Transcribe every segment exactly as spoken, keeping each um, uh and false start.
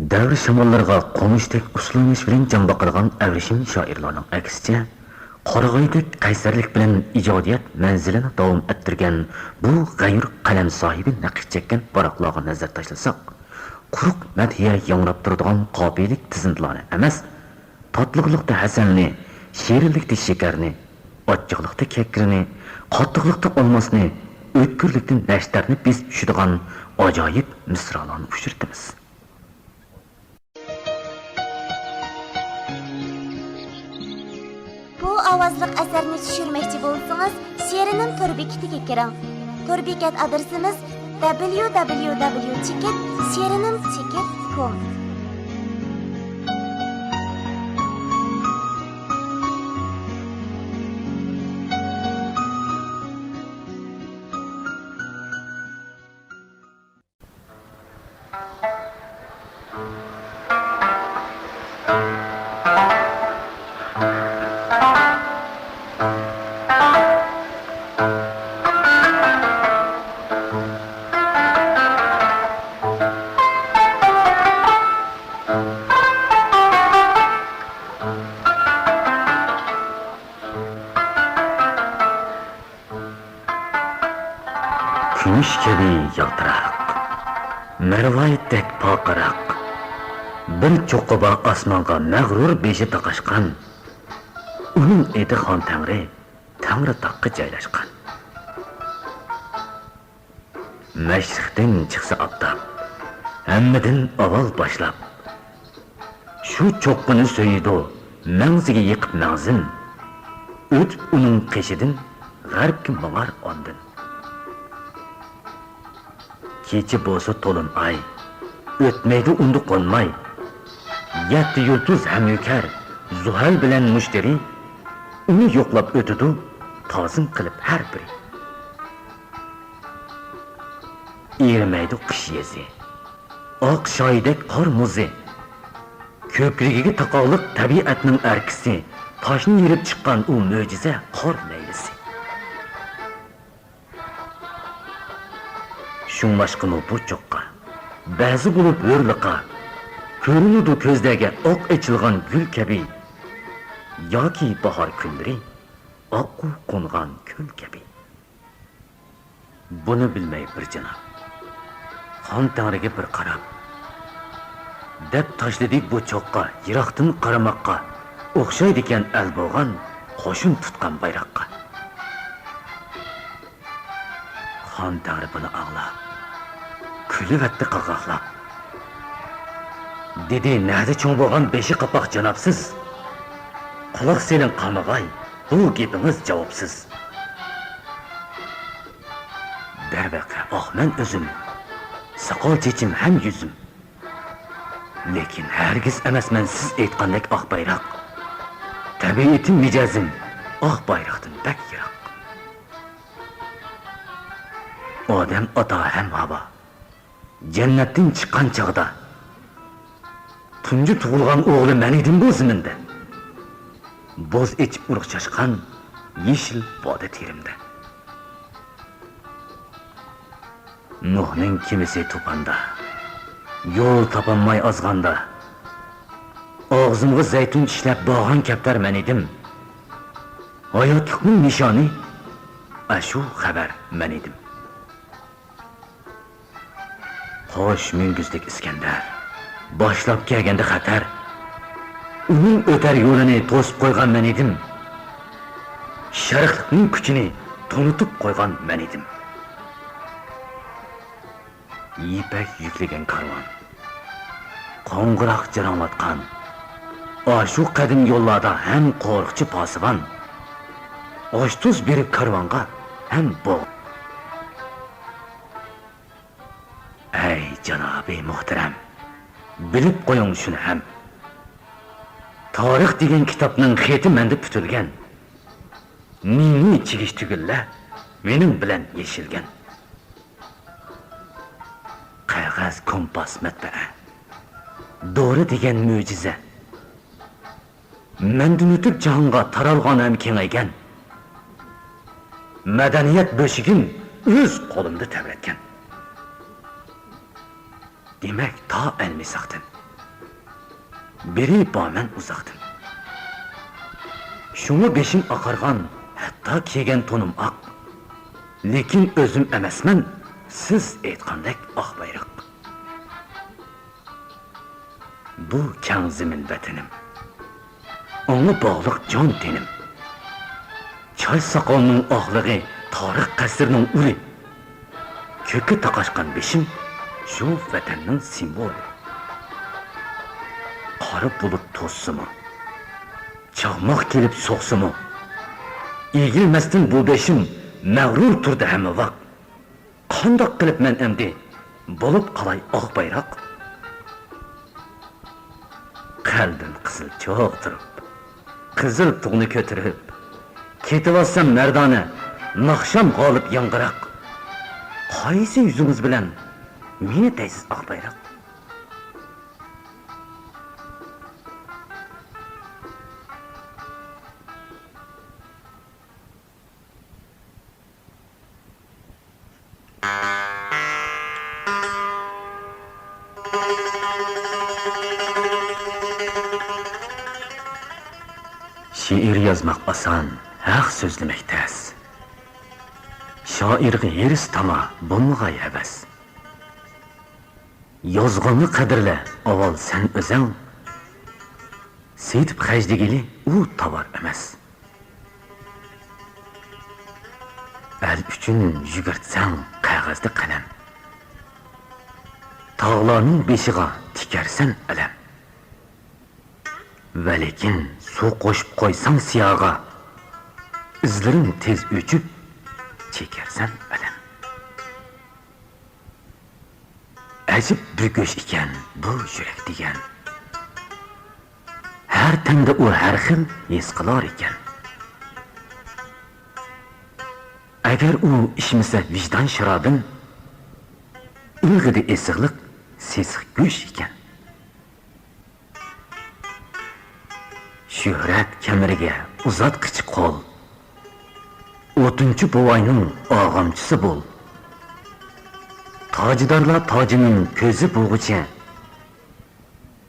دەۋر شاماللىرىغا قومۇشتەك ئۇسسۇللىنىش بىلەن جان باقىدىغان ئەۋرىشىم شائىرلارنىڭ ئەكسىچە، قارىغايدەك قەيسەرلىك بىلەن ئىجادىيەت مەنزىلىنى داۋام ئەتتۈرگەن بۇ غەيۇر قەلەم ساھىبى نەقىش چەككەن ۋاراقلارغا نەزەر تاشلىساق، قۇرۇق مەدھىيە ياڭراپ تۇرىدىغان قاپىيىلىك تىزىملارنى ئەمەس، تاتلىقلىقتا ھەسەلنى، شېرىنلىكتە شېكەرنى، ئاچچىقلىقتا كەكرىنى، قاتتىقلىقتا ئالماسنى، ئۆتكۈرلۈكتە نەشتەرنى بېسىپ چۈشىدىغان ئاجايىپ مىسرالارنى ئۇچرىتىمىز. بۇ ئاۋازلىق ئەسەرنى چۈشۈرمەكچى بولسىڭىز، شېرىنىم تور بېكىتىگە كىرىڭ. تور بېكەت ئادرېسىمىز: دبليۇ دبليۇ دبليۇ چېكىت شېرىنىم چېكىت كوم. كۈمۈش كەبى يالتىراق، مەرۋايىتتەك پارقىراق، بىر چوققا بار ئاسمانغا مەغرۇر بېشى تاقاشقان. ئۇنىڭ ئېتى خان تەڭرى، تەڭرىتاغقا جايلاشقان. مەشرىقتىن چىقسا ئاپتاپ، ھەممىدىن ئاۋۋال باشلاپ، شۇ چوققىنى سۆيىدۇ مەڭزىگە يېقىپ مەڭزىن. ئۆتۈپ ئۇنىڭ قېشىدىن، غەربكە ماڭار ئاندىن. كېچە بولسا تولۇن ئاي، ئۆتمەيدۇ ئۇندا قونماي. يەتتە يۇلتۇز ھەميۈكەر، زۇھەل بىلەن مۇشتەرى، ئۇنى يوقلاپ ئۆتىدۇ تازىم قىلىپ ھەر بىرى. ئېرىمەيدۇ قىش يېزى، ئاق شايىدەك قار مۇزى. كۆكرىكىگە تاقاقلىق تەبىئەتنىڭ ئەركىسى، تاشنى يېرىپ چىققان ئۇ مۆجىزە قار لەيلىسى. شۇڭلاشقىمۇ بۇ چوققا، بەزى بولۇپ ھۆرلىقا، كۆرۈنىدۇ كۆزلەرگە ئاق ئېچىلغان گۈل كەبى ياكى باھار كۈنلىرى ئاققۇ قونغان كۆل كەبى. بۇنى بىلمەي بىر جاناب، خان تەڭرىگە بىر قاراپ، دەپ تاشلىدى بۇ چوققا يىراقتىن قارىماققا ئوخشايدىكەن ئەل بولغان، قوشۇن تۇتقان بايراققا. خان تەڭرى بۇنى ئاڭلاپ، كۈلۈۋەتتى قاقاقلاپ. دېدى، نەدە چوڭ بولغان بېشى قاپاق جانابسىز؟ قۇلاق سېلىڭ قامىغاي، بۇ گېپىڭىز جاۋابسىز. دەرۋەقە، ئاق مەن ئۆزۈم، ساقال چېچىم ھەم يۈزۈم. لېكىن ھەرگىز ئەمەسمەن سىز ئېيتقاندەك ئاق بايراق. تەبىئىتىم، مىجەزىم ئاق بايراقتىن بەك يىراق. ئادەم ئاتا ھەم ھاۋا جەننەتتىن چىققان چاغدا، تۇنجى تۇغۇلغان ئوغلى مەن ئىدىم بۇ زېمىندا. بوز ئېچىپ ئۇرۇق چاچقان يېشىل ۋادى تېرىمدە. نۇھنىڭ كېمىسى توپاندا، يول تاپالماي ئازغاندا، ئاغزىمغا زەيتۇن چىشلەپ بارغان كەپتەر مەن ئىدىم. ھاياتلىقنىڭ نىشانى ئاشۇ خەۋەر مەن ئىدىم. قوش مۈڭگۈزدەك ئىسكەندەر باشلاپ كەلگەندە خەتەر، ئۇنىڭ ئۆتەر يولىنى توسۇپ قويغان مەن ئىدىم. شەرقلىقنىڭ كۈچىنى تونۇتۇپ قويغان مەن ئىدىم. يىپەك يۈكلىگەن كارۋان، قوڭغۇراق جاراڭلاتقان، ئاشۇ قەدىم يوللاردا ھەم قورۇقچى پاسىۋان، ئاش-تۇز بېرىپ كارۋانغا ھەم بوغ. ئەي جانابى مۇھتەرەم، بىلىپ قويۇڭ شۇنى ھەم. تارىخ دېگەن كىتابنىڭ خېتى مەندە پۈتۈلگەن. نى-نى چىگىش تۈگۈنلەر مېنىڭ بىلەن يېشىلگەن. قەغەز، كومپاس، مەتبەئە، دورا دېگەن مۆجىزە. مەندىن ئۆتۈپ جاھانغا تارالغان ھەم كېڭەيگەن. مەدەنىيەت بۆشۈكىم ئۆز قولۇمدا تەۋرەتكەن. دېمەك، تا ئەلمىساقتىن بىرى بارمەن ئۇزاقتىن. شۇڭا بېشىم ئاقارغان، ھەتتا كىيگەن تونۇم ئاق. لېكىن ئۆزۈم ئەمەسمەن سىز ئېيتقاندەك ئاق بايراق. بۇ كەڭ زېمىن ۋەتىنىم، ئاڭا باغلىق جان تېنىم. چاچ ساقالنىڭ ئاقلىقى تارىخ قەسرىنىڭ ئۇلى. كۆككە تاقاشقان بېشىم شۇ ۋەتەننىڭ سىمۋولى. قارا بۇلۇت توسسىمۇ، چاقماق كېلىپ سوقسىمۇ، ئېگىلمەستىن بۇ بېشىم مەغرۇر تۇردى ھەممە ۋاق. قانداق قىلىپ مەن ئەمدى بولۇپ قالاي ئاق بايراق؟ قەلبىم قىزىل چوغ تۇرۇپ، قىزىل تۇغنى كۆتۈرۈپ، كېتىۋالسام مەردانە، ناخشام غالىپ ياڭغىراق. قايسى يۈزىڭىز بىلەن مېنى دەيسىز ئاق بايراق؟ شېئىر يازماق ئاسان، ھەق سۆزلىمەك تەس. شائىرغا ھېرىس تاما، بولمىغاي ھەۋەس. يازغاننى قەدىرلە ئاۋۋال سەن ئۆزۈڭ. سېتىپ خەجلىگىلى ئۇ تاۋار ئەمەس. ئەل ئۈچۈن يۈگۈرتسەڭ قەغەزدە قەلەم، تاغلارنىڭ بېشىغا تىكەرسەن ئەلەم. ۋەلىكىن سۇ قوشۇپ قويساڭ سىياغا، ئىزلىرىڭ تېز ئۆچۈپ، چېكەرسەن ئەلەم. ئەجەب بىر گۆش ئىكەن بۇ يۈرەك دېگەن. ھەر تەندە ئۇ ھەر خىل ھېس قىلار ئىكەن. ئەگەر ئۇ ئىچمىسە ۋىجدان شارابىن، ئىلغىدە ئېسىقلىق سېسىق گۆش ئىكەن. شۆھرەت كەمىرىگە ئۇزاتقىچە قول، ئوتۇنچى بوۋاينىڭ ئاغامچىسى بول. تاجدارلار تاجىنىڭ كۆزى بولغۇچە،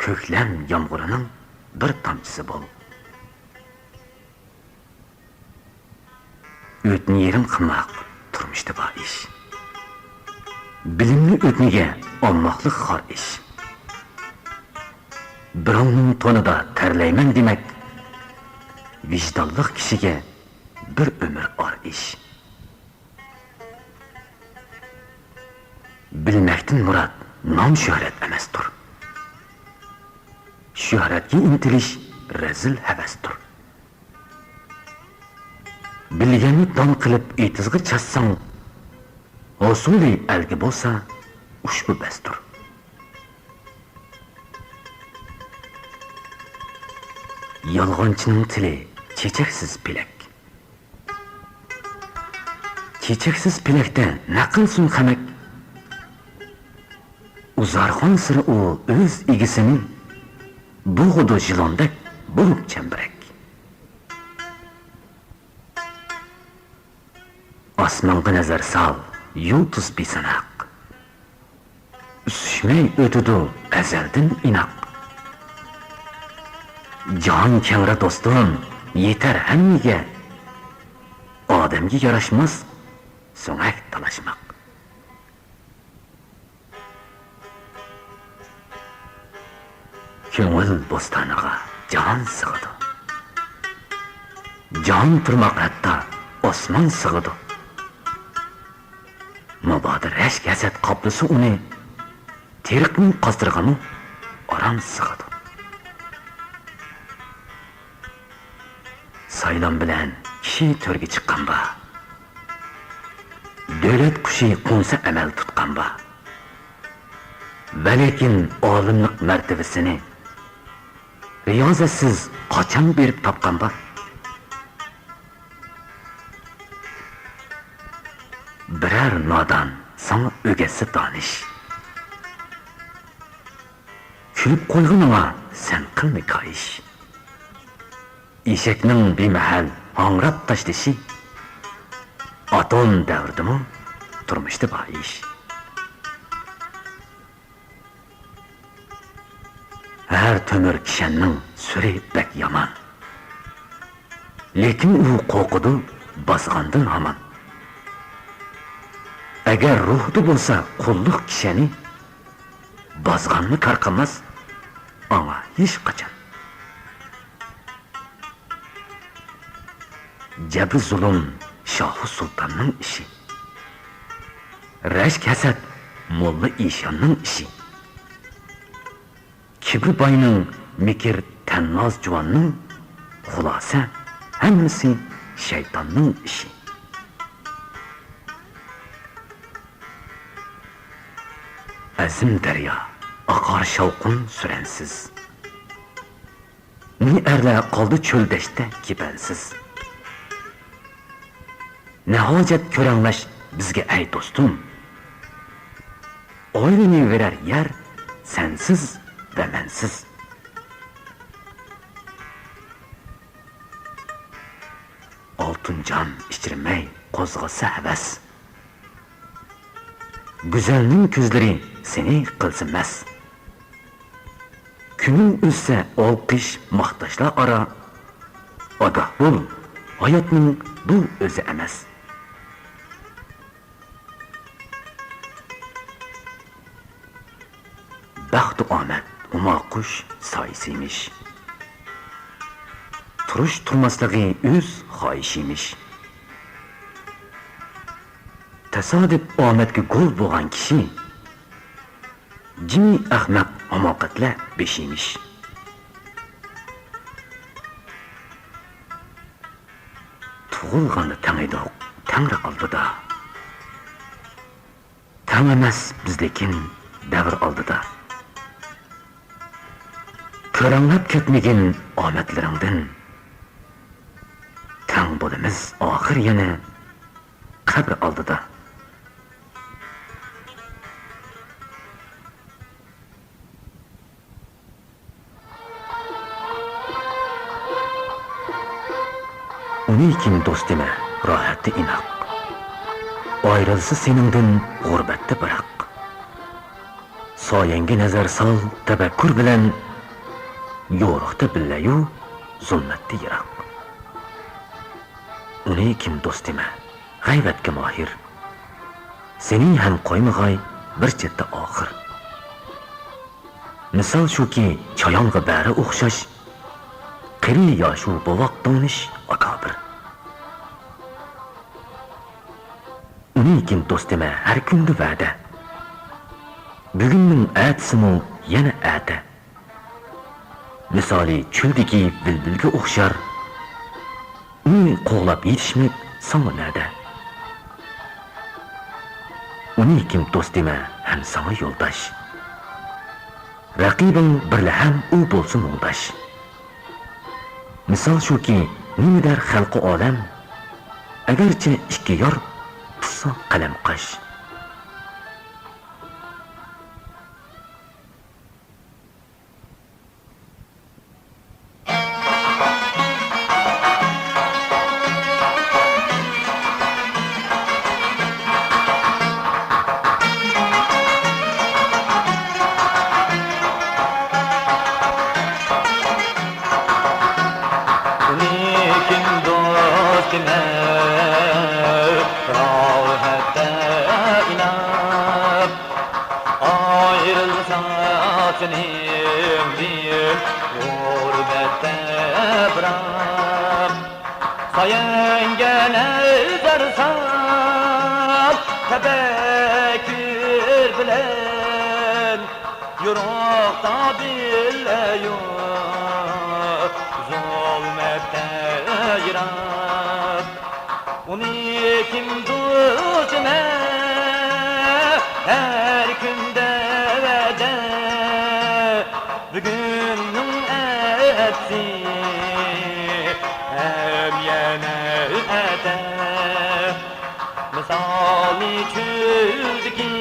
كۆكلەم يامغۇرىنىڭ بىر تامچىسى بول. ئۆتنە يېرىم قىلماق تۇرمۇشتا بار ئىش. بىلىمنى ئۆتنىگە ئالماقلىق خار ئىش. بىراۋنىڭ تونىدا تەرلەيمەن دېمەك، ۋىجدانلىق كىشىگە بىر ئۆمۈر ئار ئىش. بىلمەكتىن مۇراد نام-شۆھرەت ئەمەستۇر. شۆھرەتكە ئىنتىلىش رەزىل ھەۋەستۇر. بىلگەننى دان قىلىپ ئېتىزغا چاچساڭ، ھوسۇلى ئەلگە بولسا ئۇشبۇ بەستۇر. يالغانچىنىڭ تىلى چېچەكسىز پېلەك. چېچەكسىز پېلەكتە نە قىلسۇن خەمەك؟ ئۇزارغانسېرى ئۇ ئۆز ئىگىسىنى، بوغىدۇ يىلاندەك بولۇپ چەمبىرەك. ئاسمانغا نەزەر سال، يۇلتۇز بىساناق. ئۈسۈشمەي ئۆتىدۇ ئەزەلدىن ئىناق. جاھان كەڭرى دوستۇم، يېتەر ھەممىگە. ئادەمگە ياراشماس سۆڭەك تالاشماق. كۆڭۈل بوستانىغا جان سىغىدۇ. جان تۇرماق ھەتتا ئاسمان سىغىدۇ. مۇبادا رەشك-ھەسەت قاپلىسا ئۇنى، تېرىقنىڭ قاسرىغىمۇ ئاران سىغىدۇ. سايلام بىلەن كىشى تۆرگە چىققان بار. دۆلەت قۇشى قونسا ئەمەل تۇتقان بار. ۋەلىكىن ئالىملىق مەرتىۋىسىنى رىيازەتسىز قاچان بېرىپ تاپقان بار؟ بىرەر نادان ساڭا ئۆگەتسە دانىش، كۈلۈپ قويغىنىڭا سەن قىلما كايىش. ئېشەكنىڭ بىمەھەل ھاڭراپ تاشلىشى ئاتوم دەۋرىدىمۇ تۇرمۇشتا بار ئىش. ھەر تۆمۈر كىشەننىڭ سۈرى بەك يامان. لېكىن ئۇ قورقىدۇ بازغاندىن ھامان. ئەگەر روھتا بولسا قۇللۇق كىشەنى، بازغانمۇ تارقىماس ئاڭا ھېچقاچان. جەبرى زۇلۇم شاھۇ سۇلتاننىڭ ئىشى. رەشك ھەسەت موللا ئىشاننىڭ ئىشى. كىبرى باينىڭ، مىكىر تەنناز جۇۋاننىڭ، خۇلاسە ھەممىسى شەيتاننىڭ ئىشى. ئەزىم دەريا ئاقار شاۋقۇن سۈرەنسىز. نى ئەرلەر قالدى چۆل دەشتتە كېپەنسىز. نە ھاجەت كۆرەڭلەش بىزگە ئەي دوستۇم، ئايلىنىۋېرەر يەر سەنسىز ۋە مەنسىز. ئالتۇن جام ئىچىرمەي قوزغىسا ھەۋەس، گۈزەلنىڭ كۆزلىرى سېنى قىلسا مەس. كۈنۈڭ ئۆتسە ئالقىش ماختاشلار ئارا، ئاگاھ بول، ھاياتنىڭ بۇ ئۆزى ئەمەس. بەختۇ ئامەت ھۇما قۇش سايىسى ئىمىش. تۇرۇش تۇرماسلىقى ئۆز خاھىشى ئىمىش. تاسادىپ ئامەتكە گول بولغان كىشى، جىمى ئەخمەق ھاماقەتلەر بېشى ئىمىش. تۇغۇلغاندا تەڭ ئىدۇق تەڭرى ئالدىدا. تەڭ ئەمەس بىز لېكىن دەۋر ئالدىدا. كۆرەڭلەپ كەتمىگىن ئامەتلىرىڭدىن. تەڭ بولىمىز ئاخىر يەنە قەبرە ئالدىدا. ئۇنى كىم دوست دېمە، راھەتتە ئىناق. ئايرىلسا سېنىڭدىن غۇربەتتە بىراق. سايەڭگە نەزەر سال تەپەككۇر بىلەن، يورۇقتا بىللە يۇ، زۇلمەتتە يىراق. ئۇنى كىم دوست دېمە، غەيۋەتكە ماھىر. سېنى ھەم قويمىغاي بىر چەتتە ئاخىر. مىسال شۇكى، چايانغا بەرى ئوخشاش، قېرى ياشۇ بوۋاق داڭنىش ئاكابىر. ئۇنى كىم دوست دېمە، ھەر كۈندە ۋەدە. بۈگۈننىڭ ئەتىسىمۇ يەنە ئەتە. مىسالى چۆلدىكى بىلبىلگە ئوخشار. ئۇنى قوغلاپ يېتىشمەك ساڭا نەدە؟ ئۇنى كىم دوست دېمە، ھەم ساڭا يولداش. رەقىبىڭ بىرلە ھەم ئۇ بولسا مۇڭداش. مىسال شۇكى، نېمە دەر خەلقى ئالەم؟ ئەگەرچە ئىككى يار تۇتسا قەلەم قاش. لېكىن دوستۇم، راھەتتە ئىناق. ئايرىلسا سېنىڭدىن غۇربەتتە بىراق. سايەڭگە نەزەر سال تەپەككۇر بىلەن. يورۇقتا بىللە يۇ، زۇلمەتتە يىراق. ئۇنى كىم دوستۇم، ھەر كۈندە ۋەدە. بۈگۈننىڭ ئەتىسى ھەم يەنە ئەتە. مىسالى چۆلدىكى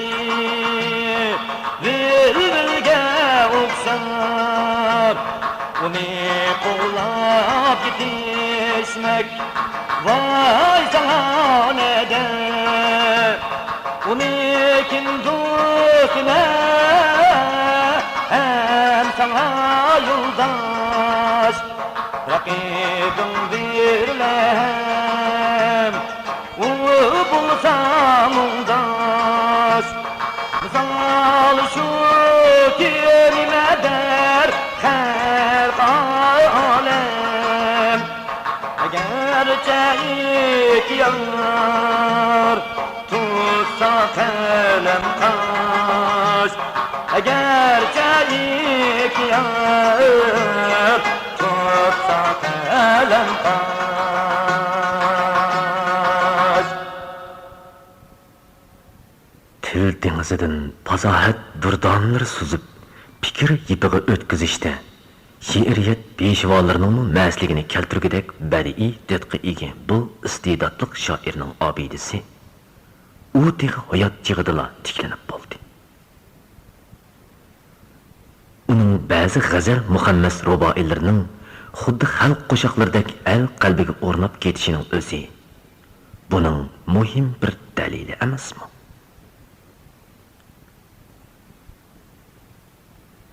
بىلبىلگە ئوخشاپ، ئۇنى قوغلاپ يېتىشمەك ۋاي ساڭا نەدە. ئۇنى كىم دوستۇم، ھەم ساڭا يولداش، رەقىبىڭ بىرلەم، ئۇ بولسا مۇڭداش. مىسال شۇكى، نېمە دەر خەلق ئالەم، ئەگەرچە ئىككى يار تۇتسا قەلەم قاش، ئەگەرچە ئىككى يار تۇتسا قەلەم قاش. تىل دېڭىزىدىن پاساھەت دۇردانىلىرى سۈزۈپ، پىكىر يىپىغا ئۆتكۈزۈشتە شېئىرىيەت پېشۋالىرىنىڭمۇ مەستلىكىنى كەلتۈرگۈدەك بەدىئىي دىتقا ئىگە بۇ ئىستېداتلىق شائىرنىڭ ئابىدىسى ئۇ تېخى ھايات چېغىدىلا تىكلىنىپ بولدى. ئۇنىڭ بەزى غەزەل مۇخەممەس رۇبائىيلىرىنىڭ خۇددى خەلق قوشاقلىرىدەك ئەل قەلبىگە ئورناپ كېتىشىنىڭ ئۆزى بۇنىڭ مۇھىم بىر دەلىلى ئەمەسمۇ؟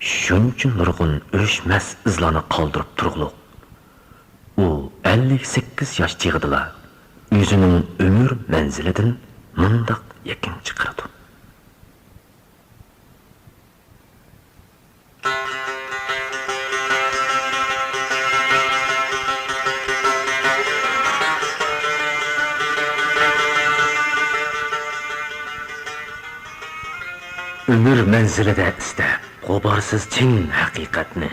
شۇنچە نۇرغۇن ئۆچمەس ئىزلارنى قالدۇرۇپ تۇرغۇلۇق، ئۇ ئەللىك سەككىز ياش چېغىدىلا ئۆزىنىڭ ئۆمۈر مەنزىلىدىن مۇنداق يەكۈن چىقىرىدۇ. ئۆمۈر مەنزىلىدە ئىزدەپ غۇبارسىز چىن ھەقىقەتنى،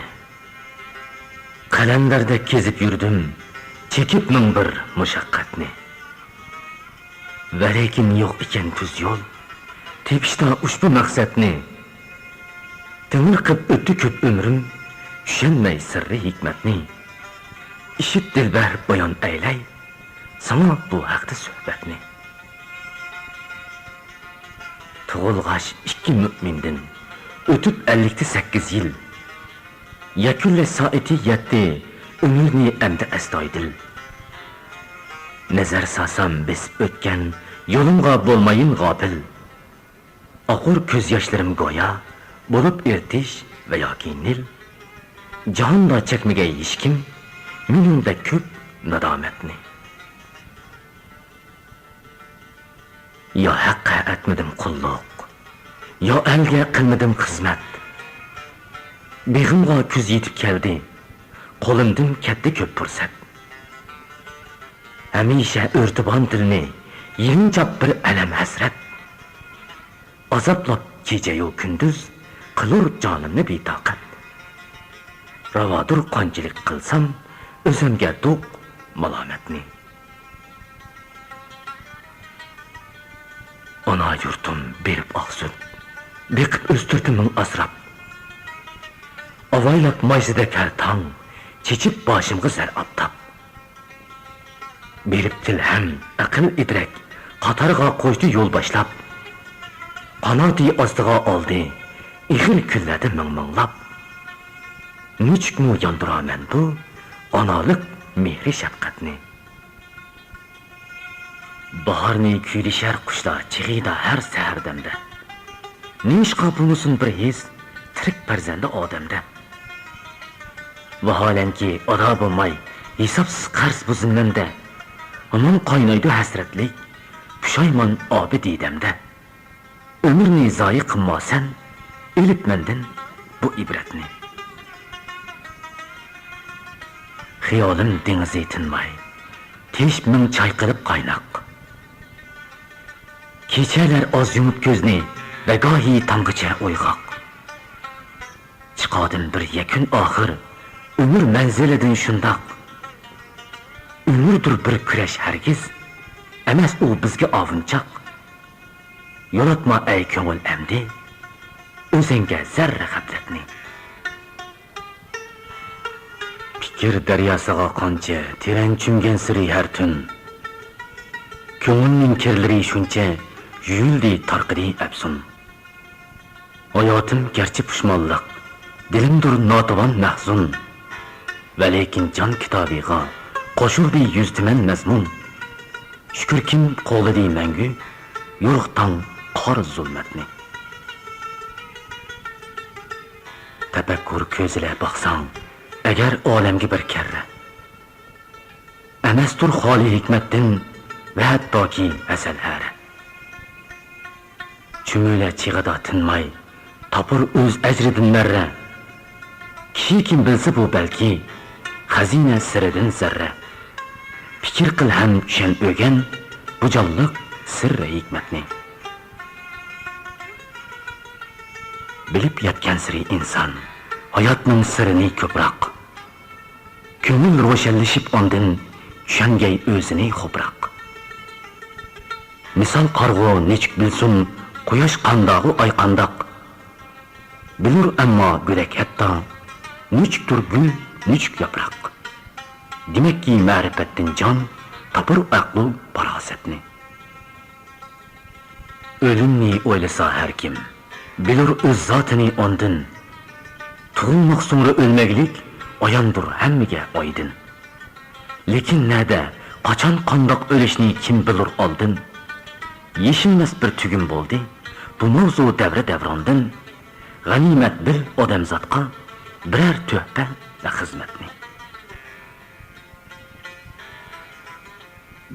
قەلەندەردەك كېزىپ يۈردۈم، چېكىپ مىڭ بىر مۇشەققەتنى. ۋەلىكىن يوق ئىكەن تۈز يول، تېپىشتا ئۇشبۇ مەقسەتنى. تېڭىرقىپ ئۆتتى كۆپ ئۆمرۈم، چۈشەنمەي سىررى ھېكمەتنى. ئىشىت دىلبەر بايان ئەيلەي، ساڭا بۇ ھەقتە سۆھبەتنى. تۇغۇلغاچ ئىككى مۆمىندىن، ئۆتۈپ ئەللىكتە سەككىز يىل. يەكۈنلەش سائىتى يەتتى، ئۆمۈرنى ئەمدى ئەستايىدىل. نەزەر سالسام بېسىپ ئۆتكەن، يولۇمغا بولمايىن غاپىل. ئاقۇر كۆز ياشلىرىم گويا، بولۇپ ئېرتىش ۋە ياكى نىل. جاھاندا چەكمىگەي ھېچكىم، مېنىڭدەك كۆپ نادامەتنى. يا ھەققە ئەتمىدىم قۇللۇق، يا ئەلگە قىلمىدىم خىزمەت. بېغىمغا كۈز يېتىپ كەلدى، قولۇمدىن كەتتى كۆپ پۇرسەت. ھەمىشە ئۆرتىۋان دىلنى، يېلىنجاپ بىر ئەلەم ھەسرەت. ئازابلاپ كېچەيۇ كۈندۈز، قىلۇر جانىمنى بىتاقەت. راۋادۇر قانچىلىك قىلسام، ئۆزۈمگە دوق مالامەتنى. ئانا يۇرتۇم بېرىپ ئاقسۇن، بېقىپ ئۆستۈردى مىڭ ئاسراپ. ئاۋايلاپ مايسىدەك ھەر تاڭ، چېچىپ باشىمغا زەر ئاپتاپ. بېرىپ تىل ھەم ئەقىل ئىدراك، قاتارغا قوشتى يول باشلاپ. قاناتى ئاستىغا ئالدى، ئېغىر كۈنلەردە مىڭ-مىڭلاپ. نېچۈكمۇ ياندۇرارمەن بۇ ئانالىق مېھرى-شەپقەتنى. باھارنى كۈيلىشەر قۇشلار چېغىدا ھەر سەھەردەمدە. نېمىشقا بولمىسۇن بىر ھېس تىرىك پەرزەندە ئادەمدە؟ ۋاھالەنكى، ئادا بولماي ھېسابسىز قەرز بۇ زىممەمدە. ھامان قاينايدۇ ھەسرەتلىك پۇشايمان ئابى دىدەمدە. ئۆمۈرنى زايە قىلما سەن، ئېلىپ مەندىن بۇ ئىبرەتنى. خىيالىم دېڭىزى تىنماي، تېشىپ مىڭ چايقىلىپ قايناق. كېچەلەر ئاز يۇمۇپ كۆزنى، بەگاھى تامغىچە ئويغاق. چىقاردىم بىر يەكۈن ئاخىر، ئۆمۈر مەنزىلىدىن شۇنداق. ئۆمۈردۇر بىر كۈرەش ھەرگىز، ئەمەس ئۇ بىزگە ئاۋۇنچاق. يولاتما ئەي كۆڭۈل ئەمدى، ئۆزۈڭگە زەررە غەپلەتنى. پىكىر دەرياسىغا قانچە تېرەن چۈمگەنسېرى ھەر تۈن، كۆڭۈلنىڭ كىرلىرى شۇنچە يۇيۇلدى، تارقىدى ئەپسۇن. ھاياتىم گەرچە پۇشمانلىق، دىلىمدۇر ناتىۋان مەھزۇن، ۋەلىكىن جان كىتابىغا قوشۇلدى يۈز تۈمەن مەزمۇن. شۈكۈركىم قوغلىدى مەڭگۈ يورۇق تاڭ قارا زۇلمەتنى. تەپەككۇر كۆزىلە باقساڭ، ئەگەر ئالەمگە بىر كەررە، ئەمەستۇر خالىي ھېكمەتتىن ۋە ھەتتاكى ھەسەل ھەرە. چۈمۈلە چېغىدا تىنماي، تاپۇر ئۆز ئەجرىدىن مەررە. كىشى كىم بىلسە بۇ بەلكى، خەزىنە سىرىدىن زەررە. پىكىر قىل ھەم چۈشەن ئۆگەن، بۇ جانلىق سىررى ھېكمەتنى. بىلىپ يەتكەنسېرى ئىنسان، ھاياتنىڭ سىرىنى كۆپرەك. كۆڭۈل روشەنلىشىپ ئاندىن، چۈشەنگەي ئۆزىنى خوپراق. مىسال قارىغۇ نېچۈك بىلسۇن، قۇياش قانداغۇ ئاي قانداق. بىلۇر ئەمما گۆدەك ھەتتا، نېچۈكتۇر گۈل، نېچۈك ياپراق. دېمەككى مەرىپەتتىن جان، تاپۇر ئەقلۇ پاراسەتنى. ئۆلۈمنى ئويلىسا ھەر كىم، بىلۇر ئۆز زاتىنى ئاندىن. تۇغۇلماق سوڭرا ئۆلمەكلىك، ئاياندۇر ھەممىگە ئايدىن. لېكىن نەدە، قاچان، قانداق ئۆلۈشنى كىم بىلۇر ئالدىن؟ يېشىلمەس بىر تۈگۈن بولدى بۇ ماۋزۇ دەۋرە دەۋراندىن. غەنىيمەت بىل ئادەمزاتقا بىرەر تۆھپە ۋە خىزمەتنى.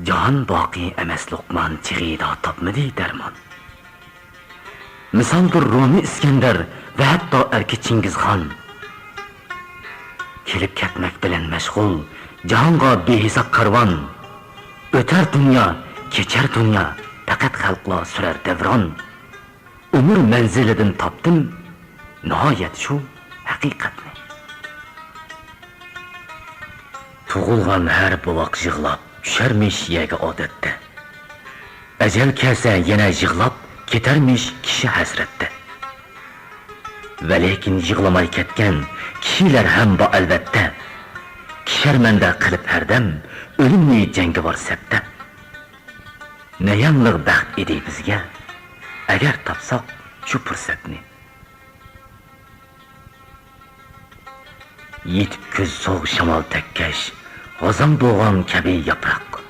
جاھان باقىي ئەمەس لوقمان، چېغىدا تاپمىدى دەرمان. مىسالدۇر رومى ئىسكەندەر ۋە ھەتتا ئەركە چىڭگىزخان. كېلىپ كەتمەك بىلەن مەشغۇل جاھانغا بىھېساب كارۋان. ئۆتەر دۇنيا، كېچەر دۇنيا، پەقەت خەلقلا سۈرەر دەۋران. ئۆمۈر مەنزىلىدىن تاپتىم ناھايەت شۇ ھەقىقەتنى. تۇغۇلغان ھەر بوۋاق يىغلاپ چۈشەرمىش يەرگە ئادەتتە. ئەجەل كەلسە يەنە يىغلاپ كېتەرمىش كىشى ھەسرەتتە. ۋەلىكىن يىغلىماي كەتكەن كىشىلەر ھەم بار ئەلۋەتتە. كىشەرمەندە قىلىپ ھەردەم ئۆلۈمنى جەڭگىۋار سەپتە. نەيەملىق بەخت ئىدى بىزگە، ئەگەر تاپساق شۇ پۇرسەتنى. يېتىپ كۈز سوغۇق شامال تەگكەچ، غازاڭ بولغان كەبى ياپراق.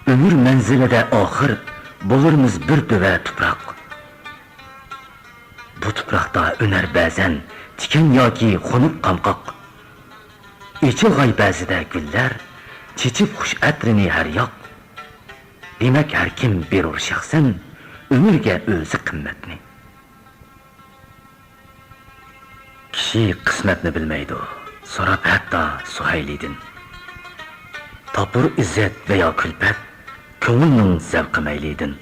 ئۆمۈر مەنزىلىدە ئاخىر، بولۇرمىز بىر دۆۋە تۇپراق. بۇ تۇپراقتا ئۈنەر بەزەن تىكەن ياكى خۇنۈك قامقاق. ئېچىلغاي بەزىدە گۈللەر، چېچىپ خۇش ئەترىنى ھەر ياق. دېمەك، ھەر كىم بېرۇر شەخسەن، ئۆمۈرگە ئۆزى قىممەتنى. كىشى قىسمەتنى بىلمەيدۇ، سوراپ ھەتتا سۇھەيلىدىن. تاپۇر ئىززەت ۋە يا كۈلپەت، كۆڭۈلنىڭ زەۋقى مەيلىدىن.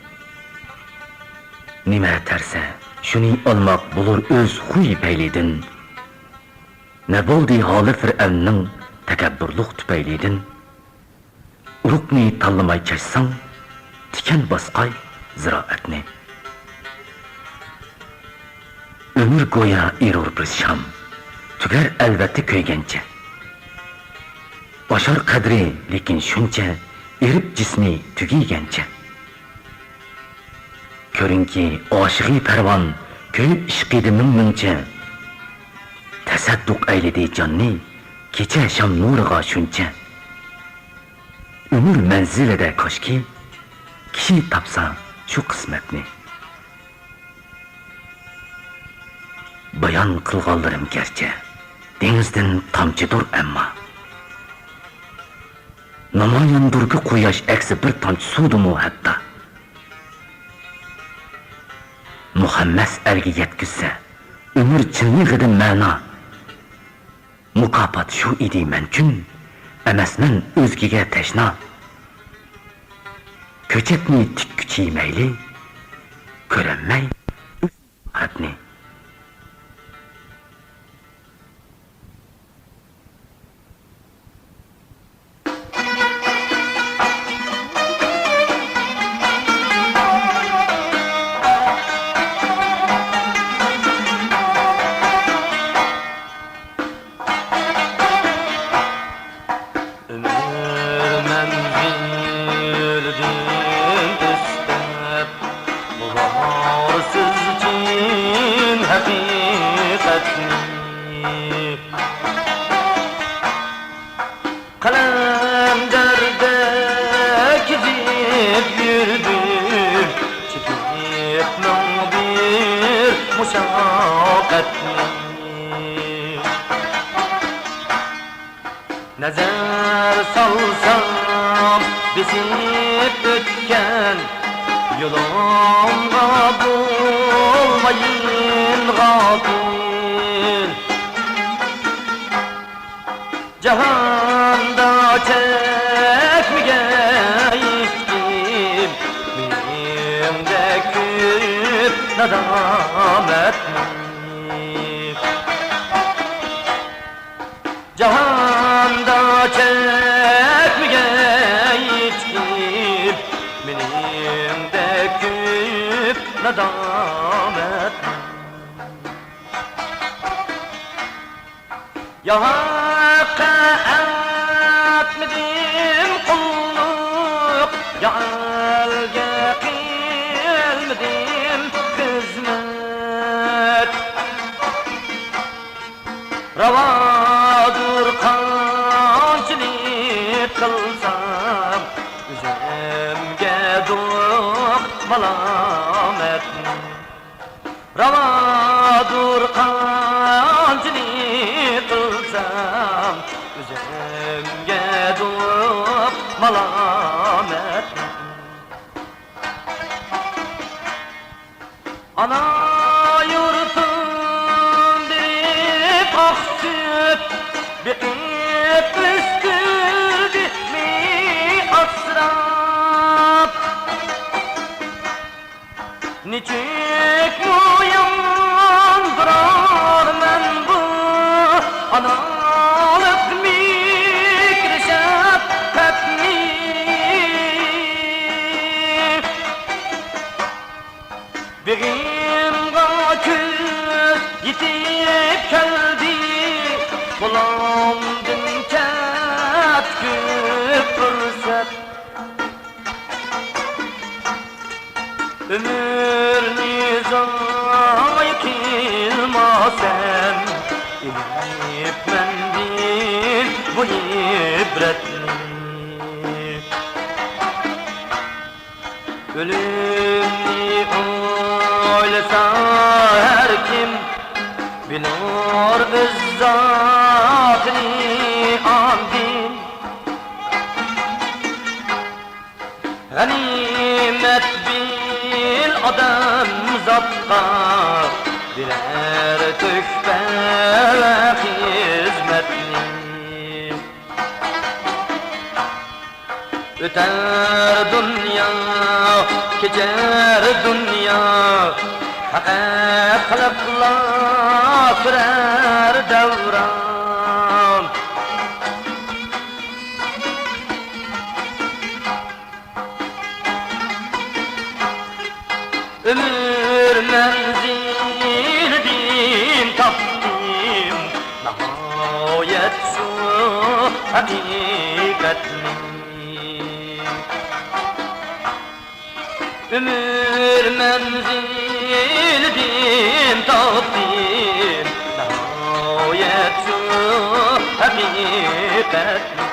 نېمە تەرسە، شۇنى ئالماق بولۇر ئۆز خۇي پەيلىدىن. نە بولدى ھالى فىرئەۋننىڭ تەكەببۇرلۇق تۈپەيلىدىن؟ ئۇرۇقنى تاللىماي چاچساڭ، تىكەن باسقاي زىرائەتنى. ئۆمۈر گويا ئېرۇر بىر شام، تۈگەر ئەلۋەتتە كۆيگەنچە. ئاشار قەدرى لېكىن شۇنچە، ئېرىپ جىسمى تۈگىگەنچە. كۆرۈڭكى ئاشىقى پەرۋان، كۆيۈپ ئىشقىدا مىڭ مىڭچە. تەسەددۇق ئەيلىدى جاننى، كېچە شام نۇرىغا شۇنچە. ئۆمۈر مەنزىلىدە كاشكى، كىشى تاپسا شۇ قىسمەتنى. بايان قىلغانلىرىم گەرچە دېڭىزدىن تامچىدۇر ئەمما، ناماياندۇركى قۇياش ئەكسى بىر تامچە سۇدىمۇ ھەتتا. مۇخەممەس ئەلگە يەتكۈزسە ئۆمۈر چىللىغىدىن مەنا. مۇكاپات شۇ ئىدى مەنچۈن، ئەمەسمەن ئۆزگىگە تەشنا. كۆچەتنى تىككۈچى مەيلى، كۆرەلمەي ئۆز خەتنى. ئۆمۈر مەنزىلىدىن ئۆستەپ، بولارسىز جىم نەزەر سالسام بېسىپ ئۆتكەن يولۇمغا بولمايىن غاپىل. جاھاندا چەكمىگەن ھېچكىم مېنىڭدەك كۆپ نادامەتنى. جاھاندا چەكمىگەن ھېچكىم مېنىڭدەك كۆپ نادامەتنى. يا ھەققە ئەتمىدىم قۇللۇق، يا ئەلگە قىلمىدىم خىزمەت. راۋادۇر قانچىلىك قىلسام، ئۆزۈمگە دوق مالامەتنى. راۋادۇر قانچىلىك قىلسام، ئۆزۈمگە دوق مالامەتنى. ئانا يۇرتۇم بېرىپ ئاق سۈت، بېقىپ ئۆستۈردى مېنى ئاسراپ. نېچۈكمۇ ياندۇرارمەن بۇ ئانالىق مىكرى شەپقەتنى. بېغىمغا كۈز يېتىپ كەلدى، قولۇمدىن كەتتى كۆپ پۇرسەت. ئۆمۈرنى زايە قىلماسەن، ئېلىپ مەندىن بۇ ئىبرەتنى. ئۆلۈمنى ئويلىسا ھەركىم، بىلۇر ئۆز زاتىنى ئاندىن. غەنىيمەت بىل ئادەمزاتقا، بىرەر تۆھپە ۋە خىزمەتنى. ئۆتەر دۇنيا، كېچەر دۇنيا، پەقەت خەلقلا سۈرەر دەۋران. ئۆمۈر مەنزىلىدىن تاپتىم ناھايەت شۇ ھەقىقەتنى. ئۆمۈر مەنزىلىدىن تاپتىم ناھايەت شۇ ھەقىقەتنى.